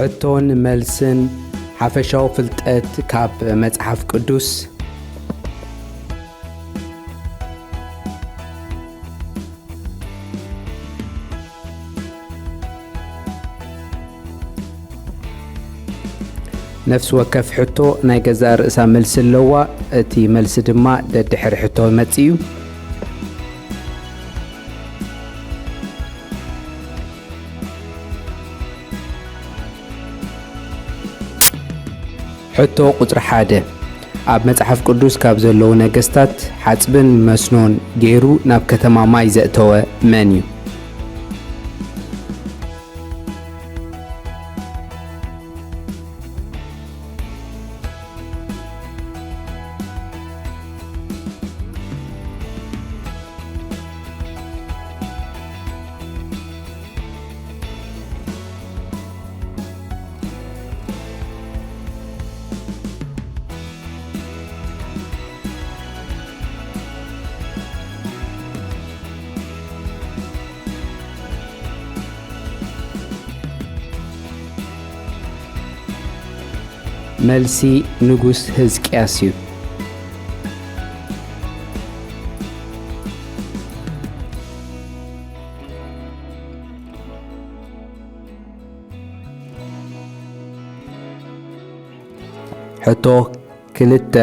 ሕቶን መልስን ሓፈሻዊ ፍልጠት ካብ መጽሓፍ ቅዱስ። ነፍሲ ወከፍ ሕቶ ናይ ገዛእ ርእሳ መልሲ ኣለዋ። እቲ መልሲ ድማ ደድሕሪ ሕቶ ይመጽእ እዩ። ሕቶ ቁጽሪ ሓደ፣ ኣብ መጽሓፍ ቅዱስ ካብ ዘለዉ ነገስታት ሓጽብን መስኖን ገይሩ ናብ ከተማ ማይ ዘእተወ መን እዩ? መልሲ፣ ንጉስ ህዝቅያስ እዩ። ሕቶ ክልተ፣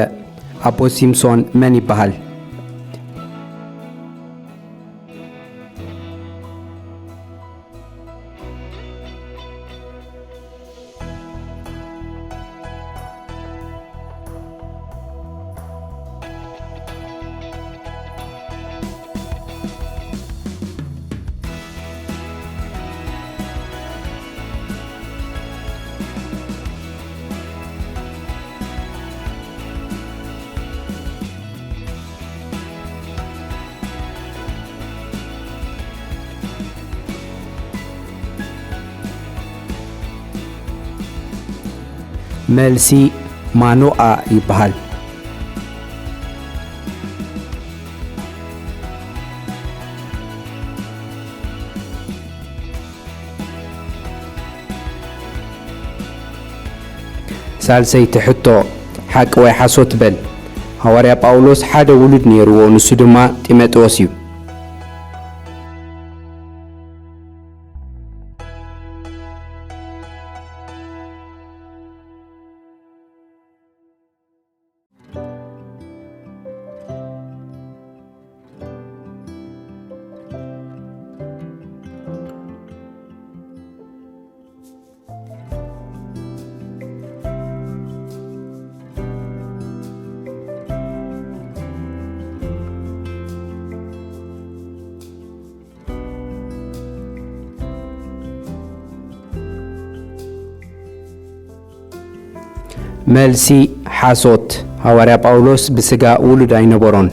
ኣቦ ሲምሶን መን ይበሃል? መልሲ፣ ማኖኣ ይበሃል። ሳልሰይቲ ሕቶ፣ ሓቂ ወይ ሓሶት በል። ሃዋርያ ጳውሎስ ሓደ ውሉድ ነይርዎ፣ ንሱ ድማ ጢሞቴዎስ እዩ። መልሲ፣ ሓሶት። ሃዋርያ ጳውሎስ ብስጋ ውሉድ ኣይነበሮን።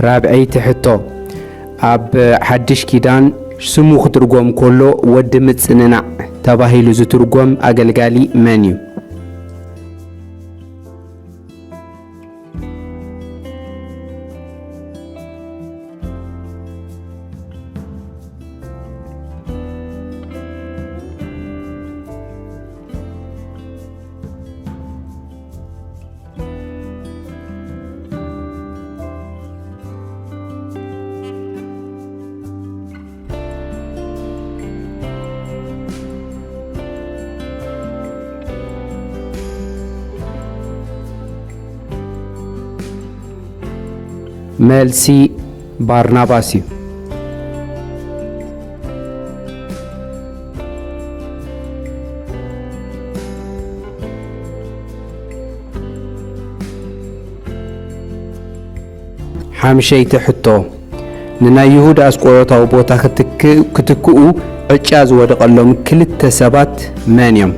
ራብዐይቲ ሕቶ፣ ኣብ ሓድሽ ኪዳን ስሙ ክትርጎም ከሎ ወዲ ምጽንናዕ ተባሂሉ ዝትርጎም ኣገልጋሊ መን እዩ? መልሲ፣ ባርናባስ እዩ። ሓምሸይቲ ሕቶ፣ ንናይ ይሁዳ ኣስቆሮታዊ ቦታ ክትክ-፣ ክትክኡ ዕጫ ዝወደቐሎም ክልተ ሰባት መን እዮም?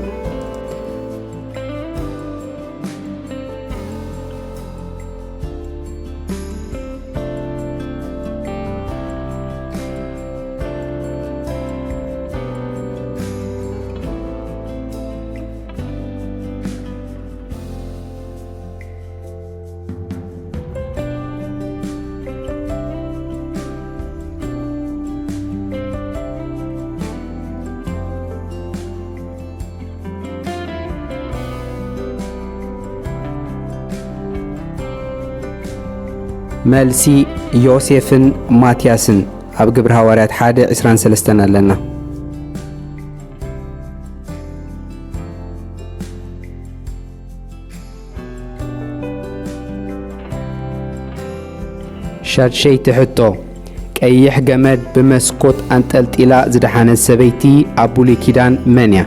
መልሲ፣ ዮሴፍን ማትያስን። ኣብ ግብሪ ሃዋርያት ሓደ ዕስራን ሰለስተን ኣለና። ሻድሸይቲ ሕቶ፣ ቀይሕ ገመድ ብመስኮት ኣንጠልጢላ ዝደሓነት ሰበይቲ ኣብ ብሉይ ኪዳን መን እያ?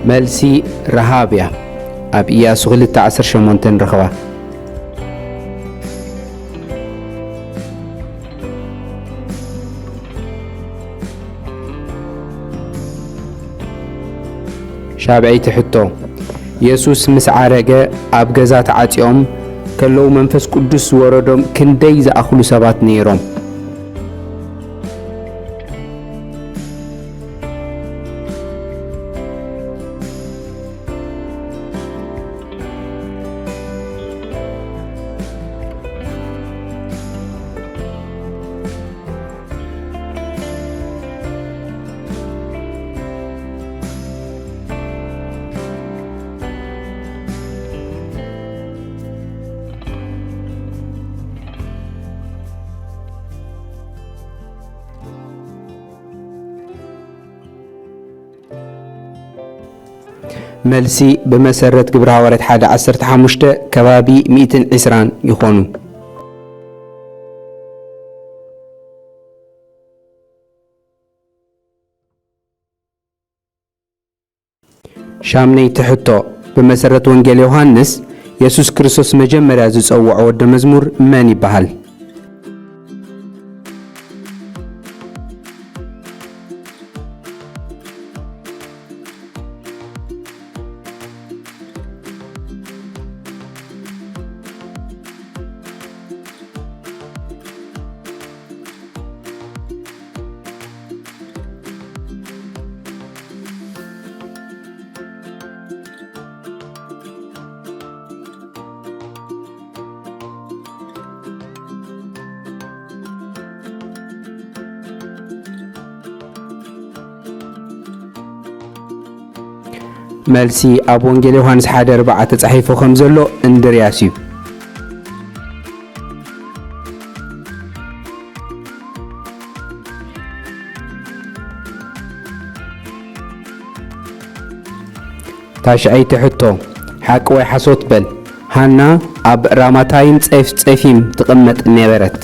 መልሲ፣ ረሃብ እያ። ኣብ ኢያሱ ክልተ ዓሰርተ ሸሞንተ ንረኽባ። ሻብዐይቲ ሕቶ፣ የሱስ ምስ ዓረገ ኣብ ገዛ ተዓጽዮም ከለዉ መንፈስ ቅዱስ ዝወረዶም ክንደይ ዝኣኽሉ ሰባት ነይሮም? መልሲ፣ ብመሰረት ግብረ ሃዋርያት ሓደ ዓሰርተ ሓሙሽተ ከባቢ ሚእትን ዕስራን ይኾኑ። ሻምነይቲ ሕቶ፣ ብመሰረት ወንጌል ዮሃንስ፣ የሱስ ክርስቶስ መጀመርያ ዝጸውዖ ወዲ መዝሙር መን ይበሃል? መልሲ፣ ኣብ ወንጌል ዮሃንስ ሓደ ኣርባዓ ተጻሒፉ ከም ዘሎ እንድርያስ እዩ። ታሽዐይቲ ሕቶ፣ ሓቂ ወይ ሓሶት በል። ሃና ኣብ ራማታይም ጸፍ-፣ ጸፊም ትቕመጥ ነበረት።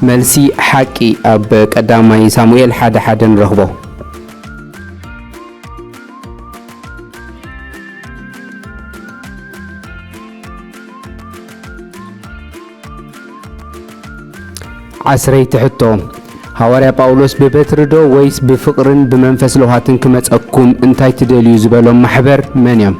መልሲ፣ ሓቂ፣ ኣብ ቀዳማይ ሳሙኤል ሓደ ሓደ ንረኽቦ። ዓስረይቲ ሕቶ፣ ሃዋርያ ጳውሎስ ብበትሪ ዶ ወይስ ብፍቕርን ብመንፈስ ለውሃትን ክመጸኩም እንታይ ትደልዩ ዝበሎም ማሕበር መን እዮም?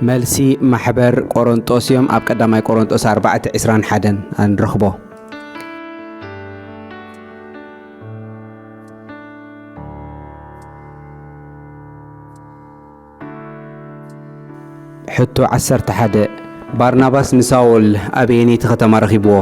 መልሲ ማሕበር ቆሮንጦስ እዮም። ኣብ ቀዳማይ ቆሮንጦስ ኣርባዕተ ዕስራን ሓደን ንረኽቦ። ሕቶ ዓሰርተ ሓደ፣ ባርናባስ ንሳውል ኣበየነይቲ ከተማ ረኺብዎ?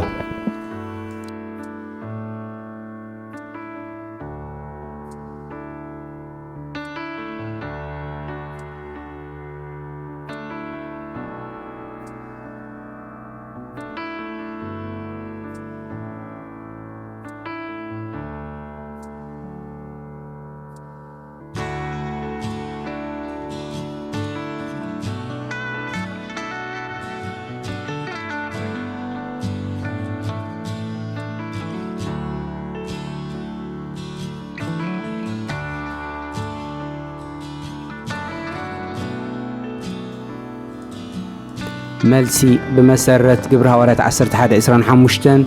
መልሲ፣ ብመሰረት ግብሪ ሃዋርያት ዓሰርተ ሓደ ዕስራን ሓሙሽተን፣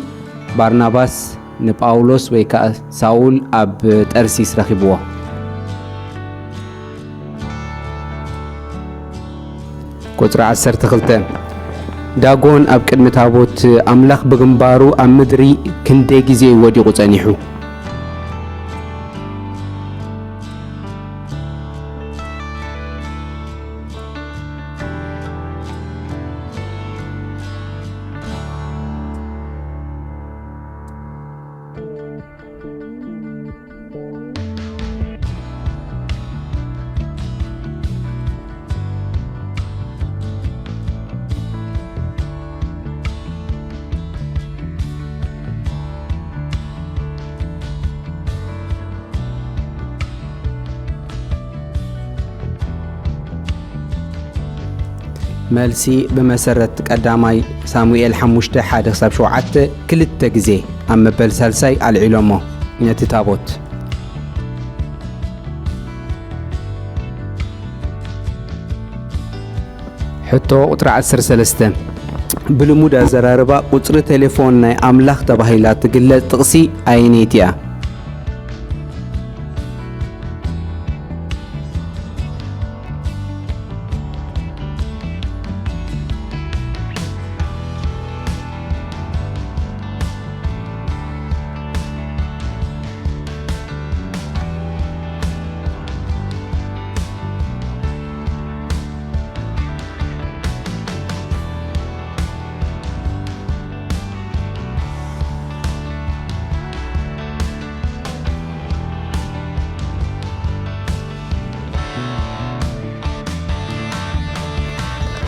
ባርናባስ ንጳውሎስ ወይ ከኣ ሳውል ኣብ ጠርሲስ ረኺብዎ። ቁጽሪ ዓሰርተ ክልተ፣ ዳጎን ኣብ ቅድሚ ታቦት ኣምላኽ ብግንባሩ ኣብ ምድሪ ክንደይ ግዜ እዩ ወዲቑ ጸኒሑ? መልሲ፣ ብመሰረት ቀዳማይ ሳሙኤል ሓሙሽተ፣ ሓደ ክሳብ ሸውዓተ፣ ክልተ ግዜ ኣብ መበል ሳልሳይ ኣልዒሎሞ ነቲ ታቦት። ሕቶ ቁጽሪ ዓሰርተ ሰለስተ፣ ብልሙድ ኣዘራርባ ቁጽሪ ቴሌፎን ናይ ኣምላኽ ተባሂላ ትግለጽ ጥቕሲ ኣየነይቲ እያ?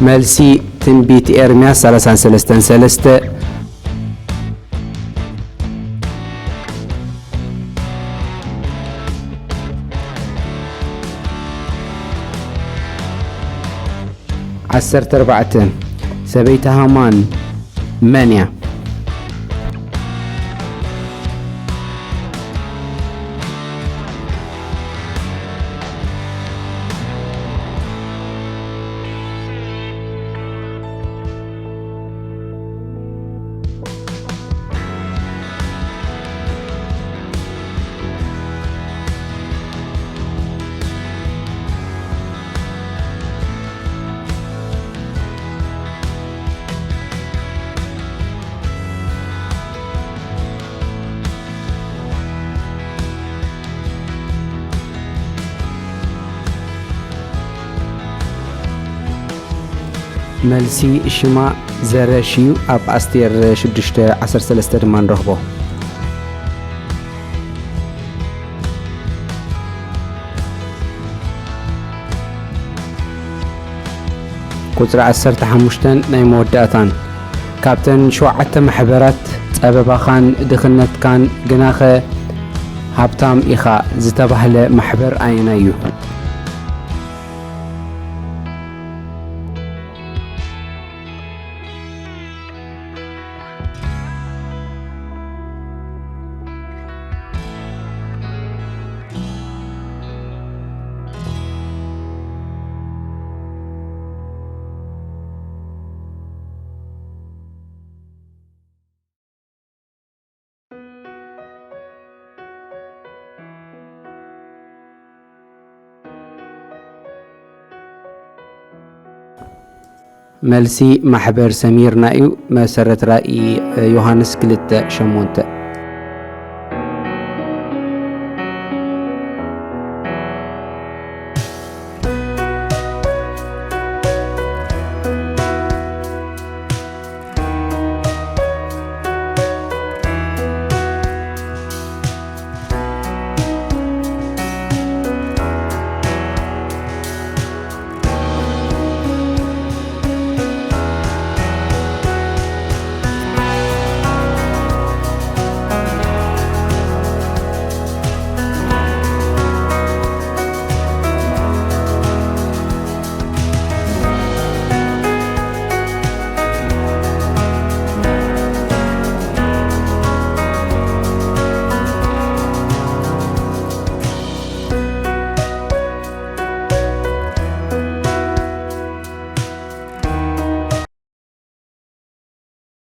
መልሲ፣ ትንቢት ኤርምያስ ሰላሳን ሰለስተን ሰለስተ። ዓሰርተ ኣርባዕተ፣ ሰበይቲ ሃማን መን እያ? መልሲ ሽማ ዘረሽ እዩ። ኣብ ኣስቴር ሽዱሽተ ዓሰርተ ሰለስተ ድማ ንረኽቦ። ቁጽሪ ዓሰርተ ሓሙሽተን ናይ መወዳእታን፣ ካብተን ሸውዓተ ማሕበራት ጸበባኻን ድኽነትካን ግናኸ ሃብታም ኢኻ ዝተባህለ ማሕበር ኣየናይ እዩ? መልሲ ማሕበር ሰሚርና እዩ። መሰረት ራእይ ዮሃንስ ክልተ ሸሞንተ።